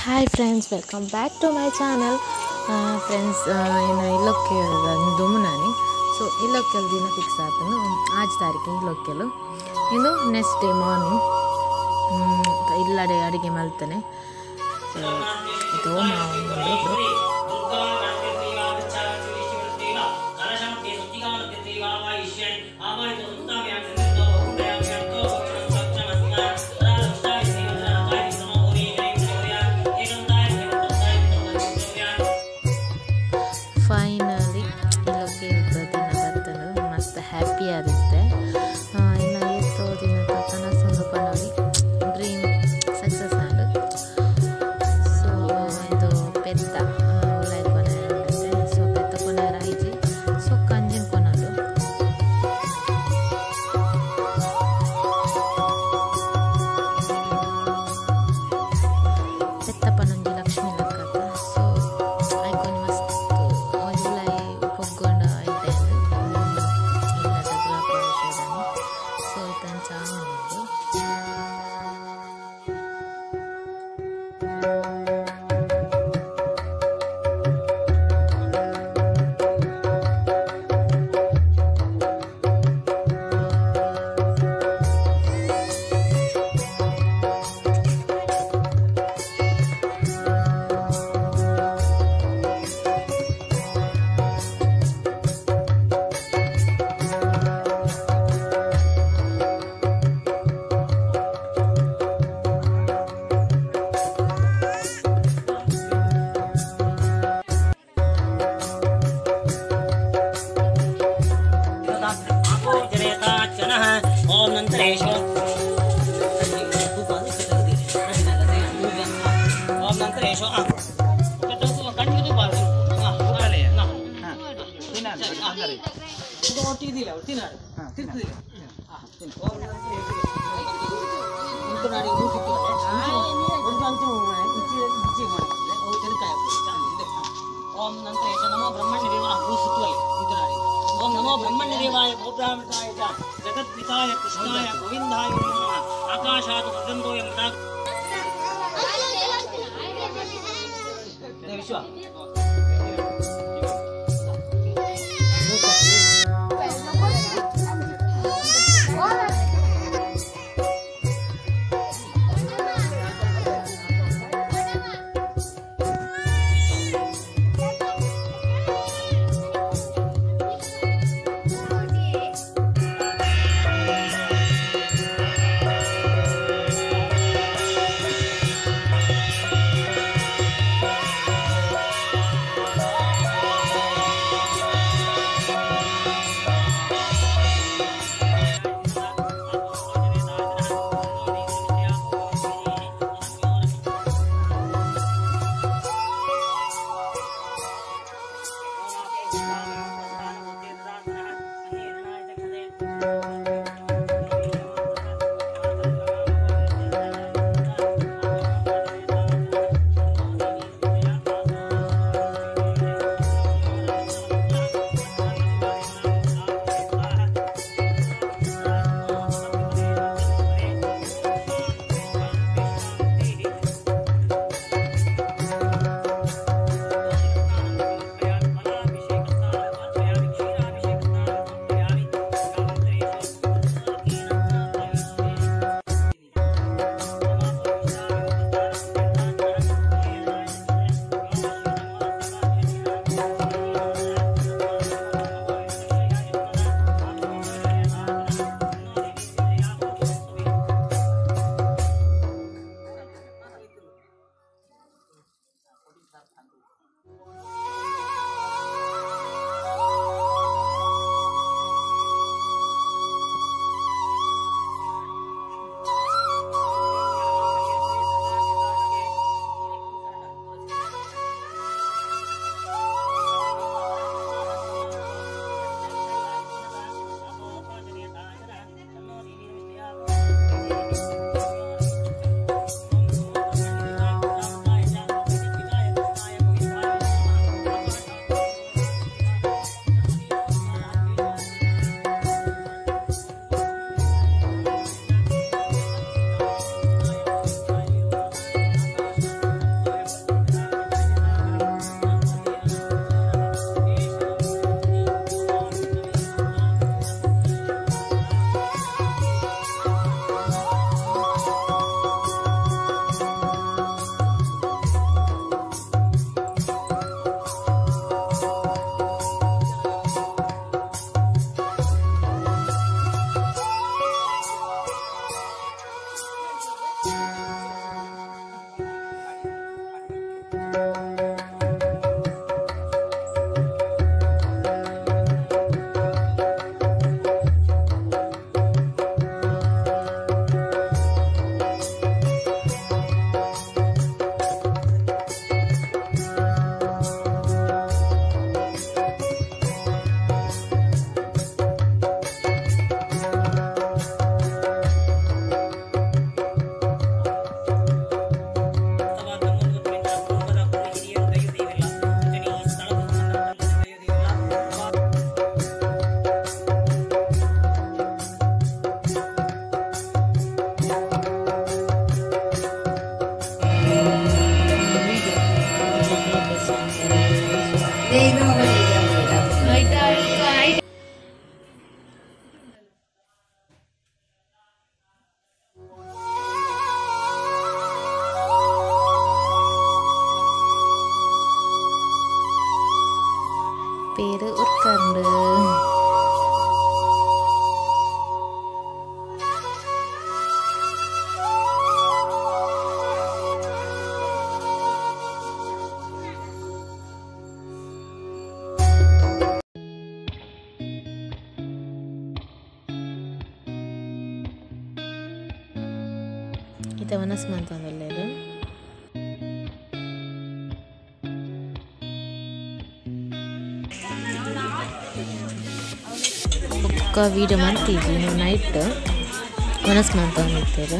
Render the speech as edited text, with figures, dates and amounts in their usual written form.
Hi friends, welcome back to my channel. Friends, ಇಲ್ಲೊಕ್ಕೆ ದುಮುನಾನಿ. ಸೊ ಇಲ್ಲೊಕ್ಕೆಲ್ ದಿನ fix ಆತನು ಆಜ್ ತಾರೀಕು ಇಲ್ಲೊಕ್ಕೆಲು. ಇನ್ನು ನೆಕ್ಸ್ಟ್ ಡೇ ಮಾರ್ನಿಂಗ್ ಇಲ್ಲಡೆ ಅಡುಗೆ ಮಲ್ತಾನೆ. ಸೊ ಇದು ಫೈನಲಿ ಇಲ್ಲೊಕ್ಕೆ ದಿನ ಬರ್ತನು ಮಸ್ತ್ ಹ್ಯಾಪಿ ಆಗುತ್ತೆ. ಇನ್ನು ಎಷ್ಟೋ ದಿನದ ಕನಸೊಂದು ಪನೋಲಿ ಡ್ರೀಮ್ ಸಕ್ಸಸ್ ಆಡು. ಸೊ ಇದು ಪೆತ್ತ ಉಲಾಯ್ ಕೊನೆ ಆಗುತ್ತೆ. ಸೊ ಪೆತ್ತ ಕೊನೆ ರಾಯ್ಜಿ ಸೊ ಕಂಜಿನ ಕೊನಲು ಪೆತ್ತ ಪನೊಂಜಿ ಲಕ್ಷ್ಮೀ ಲಕ್ಕತ್ತ. ಸೊ ಐಕೊನಿ ಮಸ್ತ್ ಓಂ ನಂತರೇಶ ನಮೋ ಬ್ರಹ್ಮಣ್ಯ ದೇವ ಓಂ ನಮೋ ಬ್ರಹ್ಮಣ್ಯ ದೇವಾಯ ಗೋಬ್ರಾಹ್ಮಣಾಯ ಚ ಜಗದ್ಪಿತಾಯ ಕೃಷ್ಣಾಯ ಗೋವಿಂದಾಯ ನಮಃ. ಆಕಾಶಾತ್ ಮೃದಂದೋಯ ಮೃದಾ ವಿಶ್ವ പേര് ഉർക്കാറുണ്ട്. ಇತ್ತೆ ವನಸ್ ಮಂತೊಂದುಲ್ಲೆರ್. ಬೊಕ್ಕ ವೀಡಿಯೋ ಮಂತಿಜ್ಜಿ ನೈಟ್ ವನಸ್ ಮಂತೊಂದಿತ್ತೆರ್.